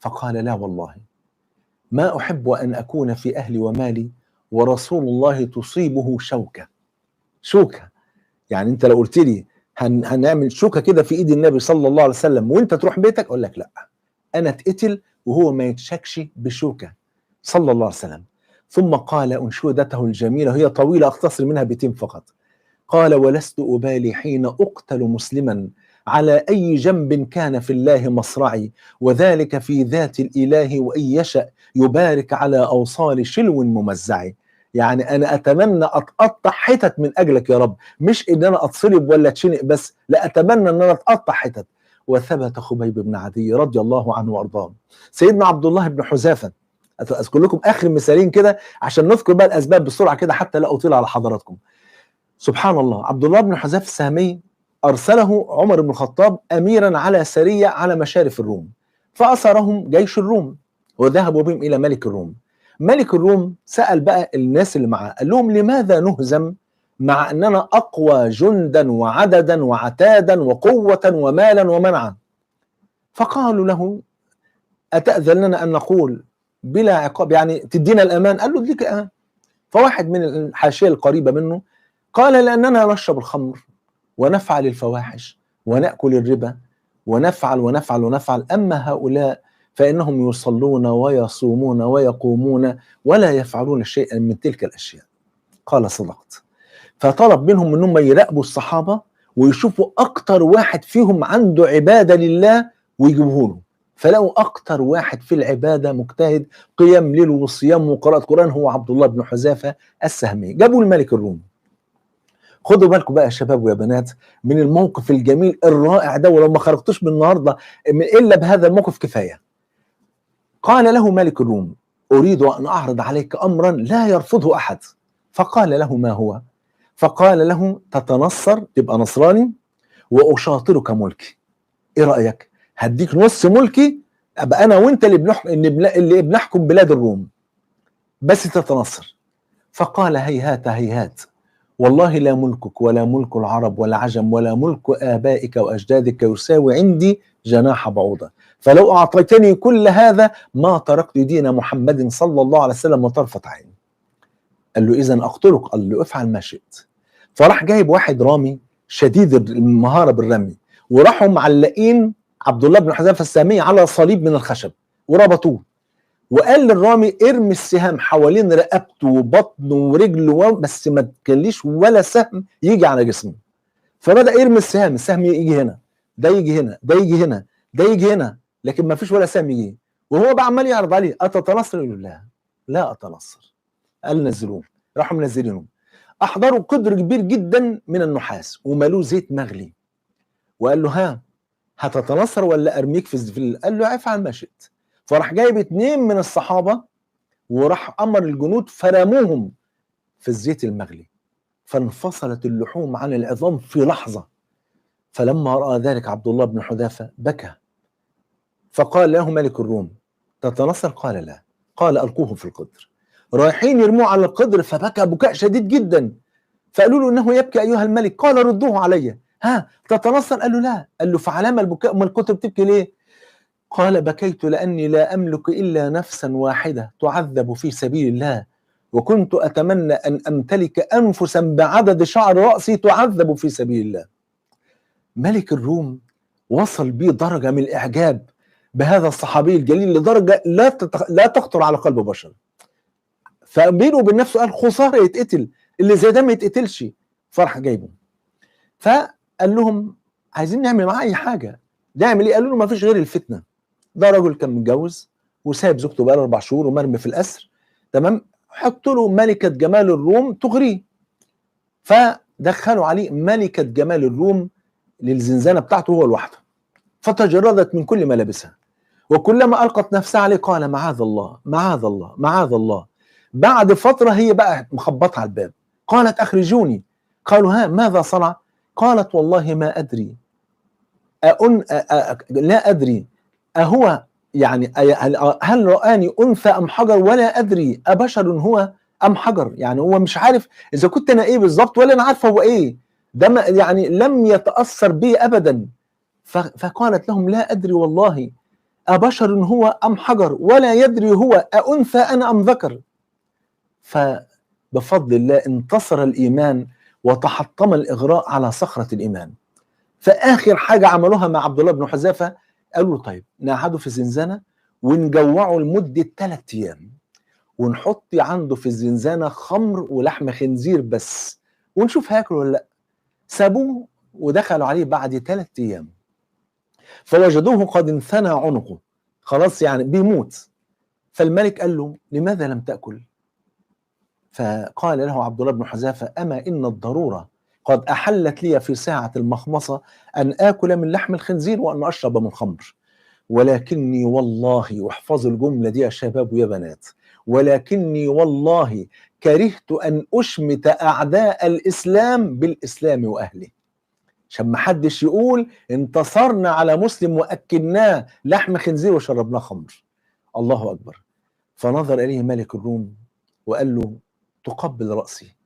فقال لا والله ما أحب أن أكون في أهلي ومالي ورسول الله تصيبه شوكة. شوكة، يعني أنت لو قلت لي هنعمل شوكة كده في إيد النبي صلى الله عليه وسلم وأنت تروح بيتك، أقول لك لا، أنا اتقتل وهو ما يتشكش بشوكة صلى الله عليه وسلم. ثم قال أنشودته الجميلة، هي طويلة أختصر منها بيتين فقط. قال ولست أبالي حين أقتل مسلما على أي جنب كان في الله مصرعي، وذلك في ذات الإله وإن يشأ يبارك على أوصال شلو ممزعي. يعني أنا أتمنى أتقطع حتت من أجلك يا رب، مش إن أنا أتصلب ولا أتشنق بس، لا أتمنى إن أنا أتقطع حتت. وثبت خبيب بن عدي رضي الله عنه وأرضاه. سيدنا عبد الله بن حذافة، أذكر لكم آخر مثالين كده عشان نذكر بقى الأسباب بسرعة كده حتى لا أطيل على حضراتكم. سبحان الله، عبد الله بن حذافة السهمي أرسله عمر بن الخطاب أميرا على سرية على مشارف الروم، فأسرهم جيش الروم وذهبوا بهم إلى ملك الروم. ملك الروم سأل بقى الناس اللي معاه، قال لهم لماذا نهزم مع أننا أقوى جندا وعددا وعتادا وقوة ومالا ومنعا؟ فقالوا له أتأذن لنا أن نقول بلا عقاب، يعني تدينا الأمان؟ قال له اديك الأمان. فواحد من الحاشية القريبة منه قال لأننا نشرب الخمر ونفعل الفواحش ونأكل الربا ونفعل ونفعل ونفعل، أما هؤلاء فإنهم يصلون ويصومون ويقومون ولا يفعلون شيئا من تلك الأشياء. قال صدقت. فطلب منهم أنهم يراقبوا الصحابة ويشوفوا أكتر واحد فيهم عنده عبادة لله ويجيبوه له. فلقوا أكتر واحد في العبادة مجتهد قيام ليل وصيام وقراءة قرآن هو عبد الله بن حذافة السهمي. جابوا الملك الروم. خدوا بالكم بقى يا شباب ويا بنات من الموقف الجميل الرائع ده، ولو ما خرجتوش من النهارده الا بهذا الموقف كفاية. قال له ملك الروم اريد ان اعرض عليك امرا لا يرفضه احد. فقال له ما هو؟ فقال له تتنصر، تبقى نصراني، واشاطرك ملكي. ايه رايك؟ هديك نص ملكي، ابقى انا وانت اللي بنحكم بلاد الروم، بس تتنصر. فقال هيهات هيهات، والله لا ملكك ولا ملك العرب ولا عجم ولا ملك آبائك وأجدادك يساوي عندي جناح بعوضة، فلو أعطيتني كل هذا ما تركت دين محمد صلى الله عليه وسلم وطرفة عين. قال له إذن أقتلك. قال له افعل ما شئت. فراح جايب واحد رامي شديد المهارة بالرمي، وراحوا معلقين عبد الله بن حذافة السهمي على صليب من الخشب وربطوه، وقال للرامي ارمي السهام حوالين رقبته وبطنه ورجله، بس ما تخليش ولا سهم يجي على جسمه. فبدأ يرمي السهام، السهم يجي هنا، ده يجي هنا، ده يجي هنا، ده يجي هنا، لكن ما فيش ولا سهم يجي. وهو بقى عمال يعرض عليه أتتنصر؟ يقول لا لا أتنصر. قال نزلوه. راحوا منزلينهم. احضروا قدر كبير جدا من النحاس ومالوه زيت مغلي، وقال له ها هتتنصر ولا ارميك في قال له افعل ما شئت. فراح جايب 2 من الصحابة وراح امر الجنود فرموهم في الزيت المغلي، فانفصلت اللحوم عن العظام في لحظة. فلما راى ذلك عبد الله بن حذافة بكى، فقال له ملك الروم تتنصر؟ قال لا. قال القوة في القدر. رايحين يرموه على القدر، فبكى بكاء شديد جدا، فقالوا له انه يبكي ايها الملك. قال ردوه علي، ها تتنصر؟ قال له لا. قال له فعلام البكاء، امال كنت بتبكي ليه؟ قال بكيت لاني لا املك الا نفسا واحدة تعذب في سبيل الله، وكنت اتمنى ان امتلك انفسا بعدد شعر راسي تعذب في سبيل الله. ملك الروم وصل بيه درجه من الاعجاب بهذا الصحابي الجليل لدرجة لا تخطر على قلب بشر. فبينه وبين نفسه قال خسارة يتقتل، اللي زي ده ما يتقتلش. فرح جايبه، فقال لهم عايزين نعمل معاه اي حاجة، نعمل ايه؟ قالوا له ما فيش غير الفتنة. ده رجل كان متجوز وسايب زوجته بقاله 4 شهور ومرمي في الاسر، تمام؟ حطوا له ملكه جمال الروم تغريه، فدخلوا عليه ملكه جمال الروم للزنزانه بتاعته هو لوحده، فتجردت من كل ملابسها، وكلما القت نفسها عليه قال معاذ الله معاذ الله معاذ الله. بعد فترة هي بقى مخبطه على الباب، قالت اخرجوني. قالوا ها ماذا صنع؟ قالت والله ما ادري، لا ادري اهو يعني هل رآني انثى ام حجر، ولا ادري ابشر هو ام حجر. يعني هو مش عارف اذا كنت انا ايه بالظبط، ولا انا عارفه هو ايه ده، يعني لم يتاثر بي ابدا. فقالت لهم لا ادري والله ابشر هو ام حجر، ولا يدري هو أأنثى انا ام ذكر. فبفضل الله انتصر الايمان وتحطم الاغراء على صخرة الايمان. فاخر حاجة عملوها مع عبد الله بن حذافة، قالوا له طيب نقعده في زنزانة ونجوعه لمدة 3 ايام، ونحط عنده في الزنزانة خمر ولحم خنزير بس، ونشوف هياكل ولا لا. سابوه ودخلوا عليه بعد 3 ايام، فوجدوه قد انثنى عنقه، خلاص يعني بيموت. فالملك قال له لماذا لم تأكل؟ فقال له عبد الله بن حذافة أما إن الضرورة قد أحلت لي في ساعة المخمصة أن آكل من لحم الخنزير وأن أشرب من خمر، ولكني والله، واحفظوا الجملة دي يا شباب ويا بنات، ولكني والله كرهت أن أشمت أعداء الإسلام بالإسلام وأهله. عشان ما حدش يقول انتصرنا على مسلم وأكلناه لحم خنزير وشربناه خمر. الله أكبر. فنظر إليه ملك الروم وقال له تقبل رأسي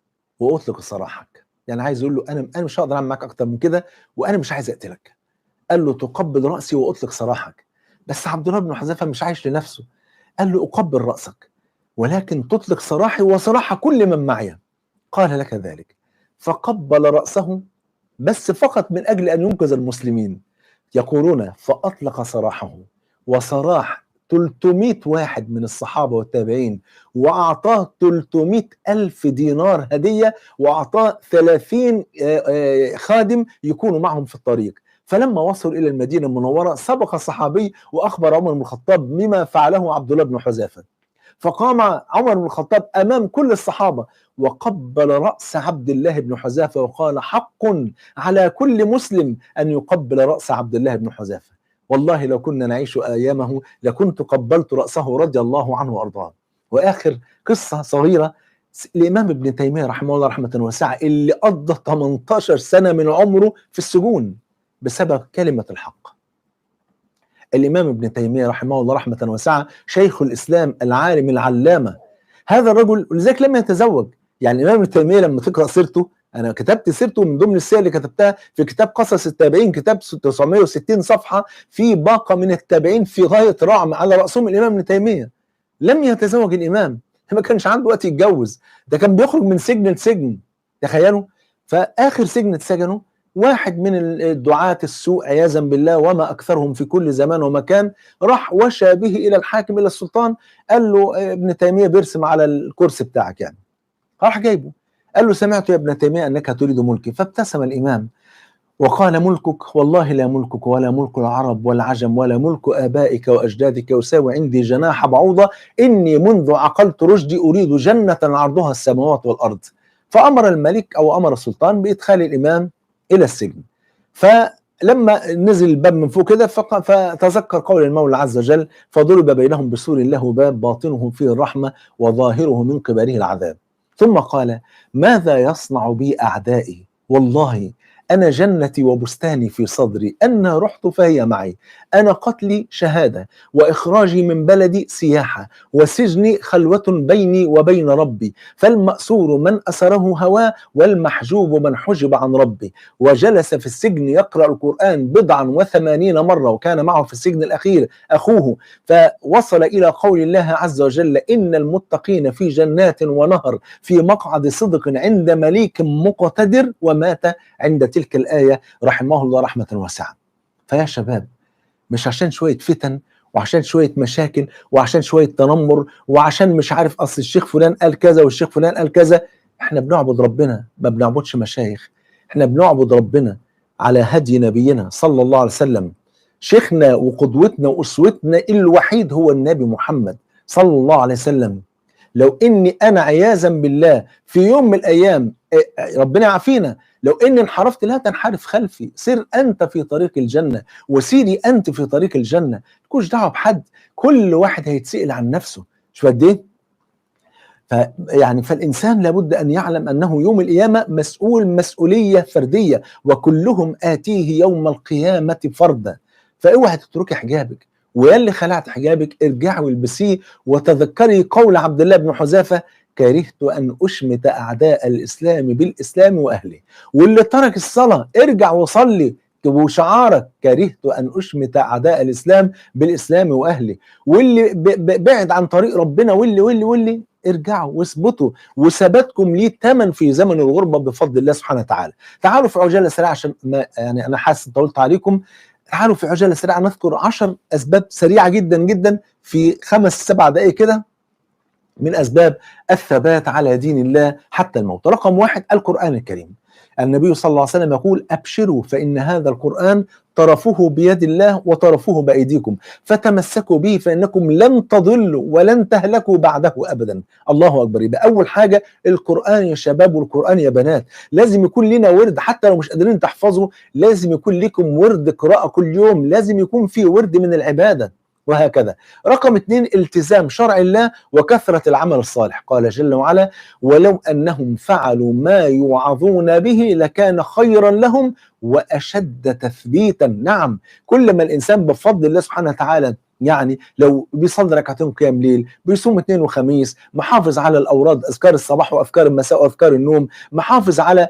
وأطلق سراحك. يعني عايز يقول له أنا مش هقدر أعمل معاك أكتر من كده، وأنا مش عايز أقتلك. قال له تقبل رأسي وأطلق سراحك. بس عبد الله بن حذافة مش عايش لنفسه، قال له أقبل رأسك ولكن تطلق سراحي وسراح كل من معي. قال لك ذلك. فقبل رأسه بس فقط من أجل أن ينقذ المسلمين. يقولون فأطلق سراحه وسراح 300 واحد من الصحابة والتابعين، وأعطاه 300 ألف دينار هدية، وأعطاه 30 خادم يكونوا معهم في الطريق. فلما وصلوا إلى المدينة المنورة سبق الصحابي وأخبر عمر بن الخطاب بما فعله عبد الله بن حذافة. فقام عمر بن الخطاب أمام كل الصحابة وقبل رأس عبد الله بن حذافة وقال حق على كل مسلم أن يقبل رأس عبد الله بن حذافة. والله لو كنا نعيش أيامه لكنت قبلت رأسه رضي الله عنه وأرضاه. وآخر قصة صغيرة، الإمام ابن تيمية رحمه الله رحمة واسعة اللي قضى 18 سنة من عمره في السجون بسبب كلمة الحق. الإمام ابن تيمية رحمه الله رحمة واسعة شيخ الإسلام العالم العلامة، هذا الرجل ولذلك لم يتزوج. يعني الإمام ابن تيمية لما تقرأ سيرته، أنا كتبت سيرته من ضمن السير اللي كتبتها في كتاب قصص التابعين، كتاب 960 صفحة في باقة من التابعين في غاية رعم على رأسهم الإمام ابن تيمية. لم يتزوج الإمام، ما كانش عنده وقت يتجوز، ده كان بيخرج من سجن لسجن، تخيلوا. فآخر سجن اتسجنه واحد من الدعاة السوء عياذا بالله وما أكثرهم في كل زمان ومكان، راح وشى به إلى الحاكم إلى السلطان، قال له ابن تيمية بيرسم على الكرسي بتاعك يعني. راح جايبه قال له سمعت يا ابن تيمية أنك تريد ملكي. فابتسم الإمام وقال ملكك والله لا ملكك ولا ملك العرب والعجم ولا ملك آبائك وأجدادك يساوي عندي جناح بعوضة، إني منذ عقلت رشدي أريد جنة عرضها السماوات والأرض. فأمر الملك أو أمر السلطان بإدخال الإمام إلى السجن. فلما نزل الباب من فوق كده فتذكر قول المولى عز وجل: فضرب بينهم بسور له باب باطنه فيه الرحمة وظاهره من قبله العذاب. ثم قال: ماذا يصنع بي أعدائي؟ والله أنا جنتي وبستاني في صدري، أنا رحت فهي معي، أنا قتلي شهادة، وإخراجي من بلدي سياحة، وسجني خلوة بيني وبين ربي، فالمأسور من أسره هواه، والمحجوب من حجب عن ربي. وجلس في السجن يقرأ القرآن 87 مرة، وكان معه في السجن الأخير أخوه، فوصل إلى قول الله عز وجل: إن المتقين في جنات ونهر في مقعد صدق عند مليك مقتدر، ومات عند تلك الآية رحمه الله رحمة واسعة. فيا شباب، مش عشان شوية فتن وعشان شوية مشاكل وعشان شوية تنمر وعشان مش عارف أصل الشيخ فلان قال كذا والشيخ فلان قال كذا، احنا بنعبد ربنا، ما بنعبدش مشايخ. احنا بنعبد ربنا على هدي نبينا صلى الله عليه وسلم. شيخنا وقدوتنا وأسوتنا الوحيد هو النبي محمد صلى الله عليه وسلم. لو إني أنا عياذا بالله في يوم من الأيام، ربنا يعافينا، لو إني انحرفت لا تنحرف خلفي، سير أنت في طريق الجنة وسيري أنت في طريق الجنة، مالكوش دعوة بحد، كل واحد هيتسأل عن نفسه. شو قد إيه؟ يعني فالإنسان لابد أن يعلم أنه يوم القيامة مسؤول مسؤولية فردية، وكلهم آتيه يوم القيامة فردا. فاوعي تتركي حجابك، ويا اللي خلعت حجابك ارجعي والبسيه، وتذكري قول عبد الله بن حذافة: كرهت أن أشمت أعداء الإسلام بالإسلام وأهله. واللي ترك الصلاة ارجع وصلي وشعارك كرهت أن أشمت أعداء الإسلام بالإسلام وأهله. واللي بعد عن طريق ربنا واللي واللي واللي ارجعوا واثبتوا، وثباتكم ليه ثمن في زمن الغربة بفضل الله سبحانه وتعالى. تعالوا في عجالة سريعة عشان ما يعني أنا حاسس طولت عليكم. تعالوا في عجالة سريعة نذكر 10 أسباب سريعة جدا جدا في 5-7 دقائق كده من أسباب الثبات على دين الله حتى الموت. رقم 1، القرآن الكريم. النبي صلى الله عليه وسلم يقول: أبشروا فإن هذا القرآن طرفه بيد الله وطرفه بأيديكم، فتمسكوا به فإنكم لن تضلوا ولن تهلكوا بعده أبدا. الله أكبر. يبقى أول حاجة القرآن يا شباب والقرآن يا بنات. لازم يكون لنا ورد، حتى لو مش قادرين تحفظوا لازم يكون لكم ورد قراءة كل يوم، لازم يكون في ورد من العبادة وهكذا. رقم 2، التزام شرع الله وكثرة العمل الصالح. قال جل وعلا: ولو أنهم فعلوا ما يوعظون به لكان خيرا لهم وأشد تثبيتا. نعم، كل ما الإنسان بفضل الله سبحانه وتعالى، يعني لو بيصلي ركعتين قيام ليل، بيصوم 2 وخميس، محافظ على الأوراد، أذكار الصباح وأذكار المساء وأذكار النوم، محافظ على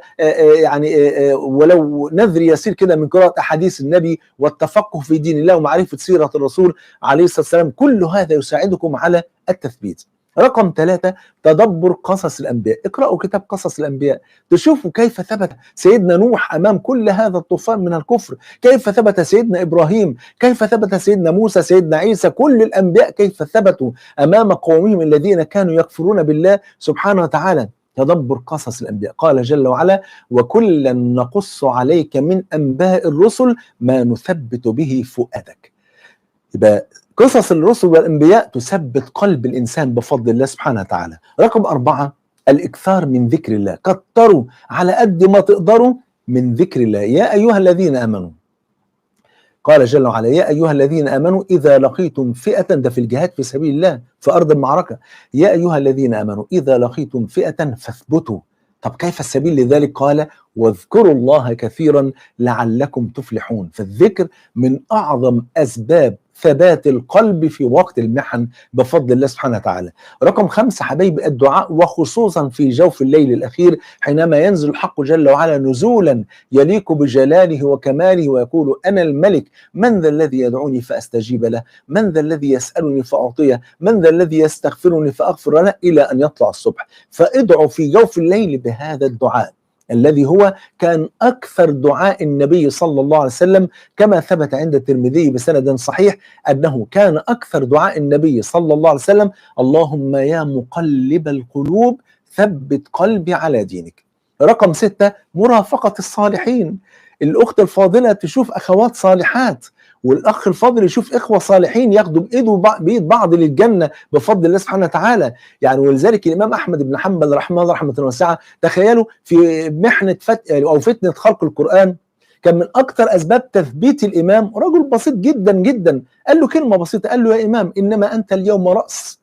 يعني ولو نذر يسير كده من قراءة أحاديث النبي والتفقه في دين الله ومعرفة سيرة الرسول عليه الصلاة والسلام، كل هذا يساعدكم على التثبيت. رقم 3، تدبر قصص الأنبياء. اقرأوا كتاب قصص الأنبياء تشوفوا كيف ثبت سيدنا نوح أمام كل هذا الطوفان من الكفر، كيف ثبت سيدنا إبراهيم، كيف ثبت سيدنا موسى، سيدنا عيسى، كل الأنبياء كيف ثبتوا أمام قومهم الذين كانوا يكفرون بالله سبحانه وتعالى. تدبر قصص الأنبياء. قال جل وعلا: وكلا نقص عليك من أنباء الرسل ما نثبت به فؤادك. يبقى قصص الرسل والأنبياء تثبت قلب الإنسان بفضل الله سبحانه وتعالى. رقم 4، الإكثار من ذكر الله. كتروا على قد ما تقدروا من ذكر الله. يا أيها الذين آمنوا، قال جل وعلا: يا أيها الذين آمنوا إذا لقيتم فئة، ده في الجهاد في سبيل الله في أرض المعركة، يا أيها الذين آمنوا إذا لقيتم فئة فاثبتوا. طب كيف السبيل لذلك؟ قال: واذكروا الله كثيرا لعلكم تفلحون. فالذكر من أعظم أسباب ثبات القلب في وقت المحن بفضل الله سبحانه وتعالى. رقم 5 حبايبي، الدعاء، وخصوصا في جوف الليل الأخير حينما ينزل الحق جل وعلا نزولا يليق بجلاله وكماله ويقول: أنا الملك، من ذا الذي يدعوني فأستجيب له، من ذا الذي يسألني فأعطيه، من ذا الذي يستغفرني فأغفر له، إلى أن يطلع الصبح. فادعوا في جوف الليل بهذا الدعاء الذي هو كان أكثر دعاء النبي صلى الله عليه وسلم، كما ثبت عند الترمذي بسند صحيح أنه كان أكثر دعاء النبي صلى الله عليه وسلم: اللهم يا مقلب القلوب ثبت قلبي على دينك. رقم 6، مرافقة الصالحين. الأخت الفاضلة تشوف أخوات صالحات، والأخ الفاضل يشوف إخوة صالحين ياخدوا بإيده بإيد بعض للجنة بفضل الله سبحانه وتعالى. يعني ولذلك الإمام أحمد بن حنبل رحمه الله رحمة واسعة، تخيلوا في محنة أو فتنة خلق القرآن، كان من أكثر أسباب تثبيت الإمام رجل بسيط جدا جدا، قال له كلمة بسيطة، قال له يا إمام إنما أنت اليوم رأس،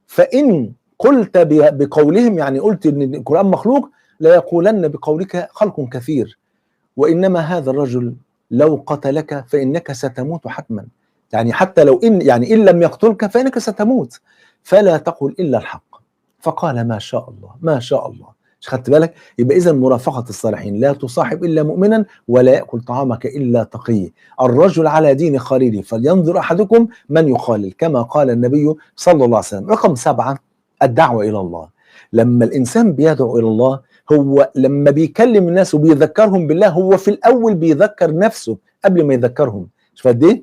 فإن قلت بقولهم، يعني قلت إن القرآن مخلوق، لا يقولن بقولك خلق كثير، وإنما هذا الرجل لو قتلك فإنك ستموت حتما، يعني حتى لو إن يعني إن لم يقتلك فإنك ستموت، فلا تقل إلا الحق. فقال ما شاء الله ما شاء الله. خدت بالك؟ يبقى إذا مرافقة الصالحين، لا تصاحب إلا مؤمنا ولا يأكل طعامك إلا تقي، الرجل على دين خليله فلينظر أحدكم من يخالل، كما قال النبي صلى الله عليه وسلم. رقم 7 الدعوة إلى الله. لما الإنسان بيدعو إلى الله، هو لما بيكلم الناس وبيذكرهم بالله، هو في الأول بيذكر نفسه قبل ما يذكرهم. شوف قد إيه؟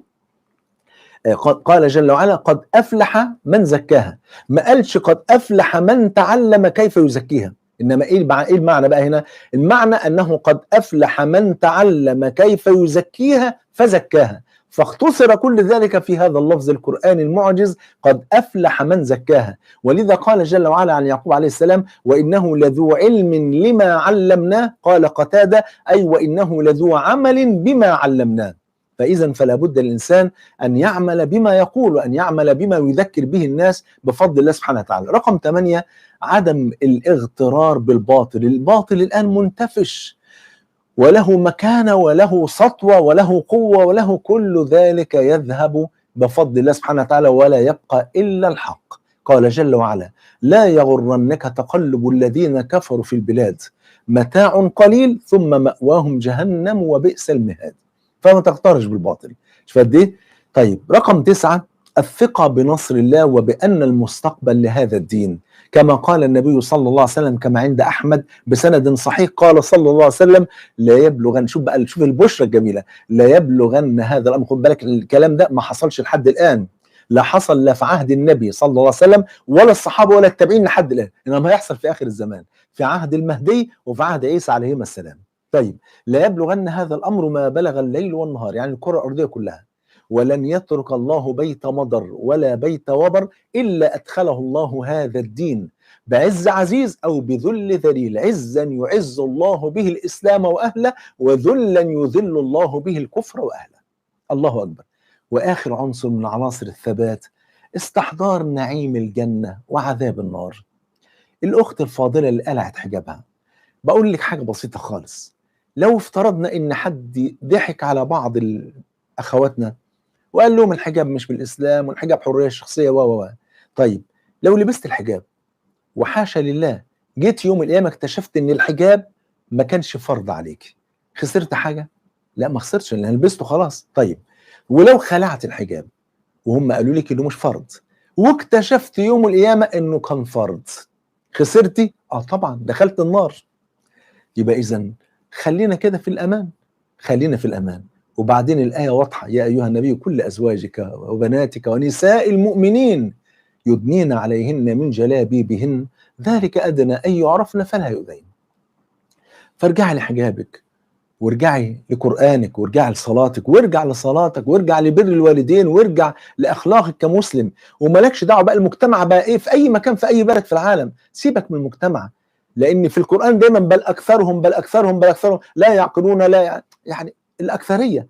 قال جل وعلا قد أفلح من زكاها، ما قالش قد أفلح من تعلم كيف يزكيها، إنما إيه المعنى بقى هنا؟ المعنى أنه قد أفلح من تعلم كيف يزكيها فزكاها، فاختصر كل ذلك في هذا اللفظ القرآني المعجز قد أفلح من زكاها. ولذا قال جل وعلا عن يعقوب عليه السلام وإنه لذو علم لما علمناه، قال قتادة أي وإنه لذو عمل بما علمناه. فإذا فلا بد للإنسان أن يعمل بما يقول وأن يعمل بما يذكر به الناس بفضل الله سبحانه وتعالى. رقم 8 عدم الاغترار بالباطل. الباطل الآن منتفش وله مكانة وله سطوة وله قوة وله كل ذلك يذهب بفضل الله سبحانه وتعالى ولا يبقى إلا الحق. قال جل وعلا لا يغرنك تقلب الذين كفروا في البلاد متاع قليل ثم مأواهم جهنم وبئس المهاد. فما تغترش بالباطل. شوف قد ايه؟ طيب رقم 9 الثقة بنصر الله وبأن المستقبل لهذا الدين، كما قال النبي صلى الله عليه وسلم كما عند أحمد بسند صحيح، قال صلى الله عليه وسلم لا يبلغن، شوف بقى، شوف البشرى الجميلة، لا يبلغن هذا الأمر. خد بالك الكلام ده ما حصلش لحد الآن، لا حصل لا في عهد النبي صلى الله عليه وسلم ولا الصحابة ولا التابعين لحد الآن، إنما هيحصل في آخر الزمان في عهد المهدي وفي عهد عيسى عليهما السلام. طيب لا يبلغن هذا الأمر ما بلغ الليل والنهار، يعني الكرة الأرضية كلها، ولن يترك الله بيت مضر ولا بيت وبر إلا أدخله الله هذا الدين بعز عزيز أو بذل ذليل، عزا يعز الله به الإسلام وأهله وذلا يذل الله به الكفر وأهله. الله أكبر. وآخر عنصر من عناصر الثبات استحضار نعيم الجنة وعذاب النار. الأخت الفاضلة اللي قلعت حجابها، بقول لك حاجة بسيطة خالص، لو افترضنا إن حد ضحك على بعض أخواتنا وقال لهم الحجاب مش بالإسلام والحجاب حرية شخصية و طيب لو لبست الحجاب وحاشا لله جيت يوم القيامة اكتشفت إن الحجاب ما كانش فرض عليك، خسرت حاجة؟ لا ما خسرتش، لأن لبسته خلاص. طيب ولو خلعت الحجاب وهم قالوا لك إنه مش فرض واكتشفت يوم القيامة إنه كان فرض، خسرتي؟ آه طبعا دخلت النار. يبقى إذن خلينا كده في الأمان، خلينا في الأمان. وبعدين الآية واضحة، يا أيها النبي كل أزواجك وبناتك ونساء المؤمنين يدنين عليهن من جلابيبهن ذلك أدنى أن يعرفن فلا يؤذين. فارجعي لحجابك وارجعي لقرآنك وارجعي لصلاتك وارجع لصلاتك وارجع لبر الوالدين وارجع لأخلاقك كمسلم، ومالكش دعوة بقى المجتمع بقى إيه في أي مكان في أي بلد في العالم، سيبك من المجتمع، لأن في القرآن دايما بل أكثرهم بل أكثرهم بل أكثرهم لا يعقلون، لا يعني الأكثرية،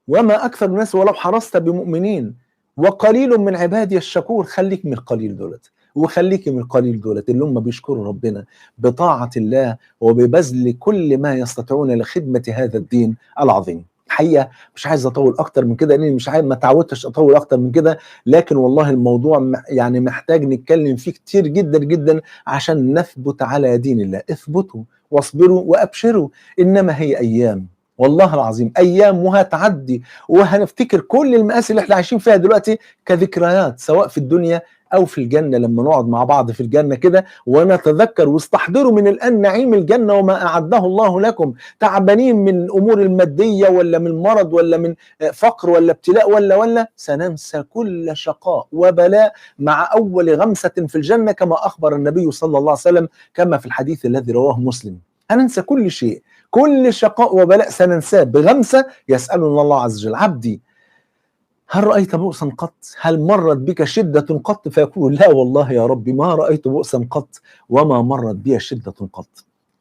وما أكثر الناس ولو حرصت بمؤمنين وقليل من عبادي الشكور. خليك من القليل دولت وخليك من القليل دولت اللي هم بيشكروا ربنا بطاعة الله وببذل كل ما يستطيعون لخدمة هذا الدين العظيم. الحقيقة مش عايز أطول أكتر من كده، لأني مش عايز، ما تعودتش أطول أكتر من كده، لكن والله الموضوع يعني محتاج نتكلم فيه كتير جدا جدا عشان نثبت على دين الله. اثبتوا واصبروا وأبشروا، إنما هي أيام، والله العظيم أيام وهتعدي، وهنفتكر كل المآسي اللي احنا عايشين فيها دلوقتي كذكريات، سواء في الدنيا أو في الجنة، لما نقعد مع بعض في الجنة كده ونتذكر. واستحضروا من الآن نعيم الجنة وما أعده الله لكم. تعبانين من الأمور المادية ولا من مرض ولا من فقر ولا ابتلاء ولا سننسى كل شقاء وبلاء مع أول غمسة في الجنة، كما أخبر النبي صلى الله عليه وسلم كما في الحديث الذي رواه مسلم. هننسى كل شيء كل شقاء وبلاء سننساه بغمسة. يسألنا الله عز وجل: عبدي هل رأيت بؤسا قط؟ هل مرت بك شدة قط؟ فيقول: لا والله يا ربي، ما رأيت بؤسا قط وما مرت بي شدة قط.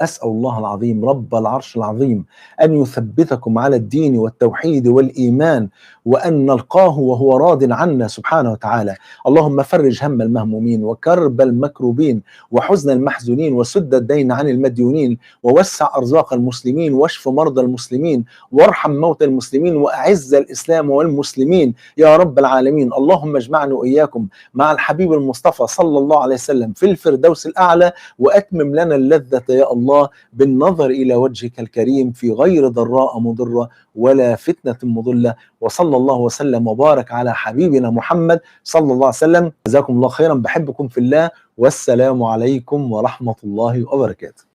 أسأل الله العظيم رب العرش العظيم أن يثبتكم على الدين والتوحيد والإيمان، وأن نلقاه وهو راض عنا سبحانه وتعالى. اللهم فرج هم المهمومين وكرب المكروبين وحزن المحزونين، وسد الدين عن المديونين، ووسع أرزاق المسلمين، واشف مرضى المسلمين، وارحم موتى المسلمين، وأعز الإسلام والمسلمين يا رب العالمين. اللهم اجمعنا وإياكم مع الحبيب المصطفى صلى الله عليه وسلم في الفردوس الأعلى، وأتمم لنا اللذة يا الله بالنظر إلى وجهك الكريم في غير ضراء مضرة ولا فتنة مضلة. وصلى الله وسلم وبارك على حبيبنا محمد صلى الله عليه وسلم. جزاكم الله خيرا، بحبكم في الله، والسلام عليكم ورحمة الله وبركاته.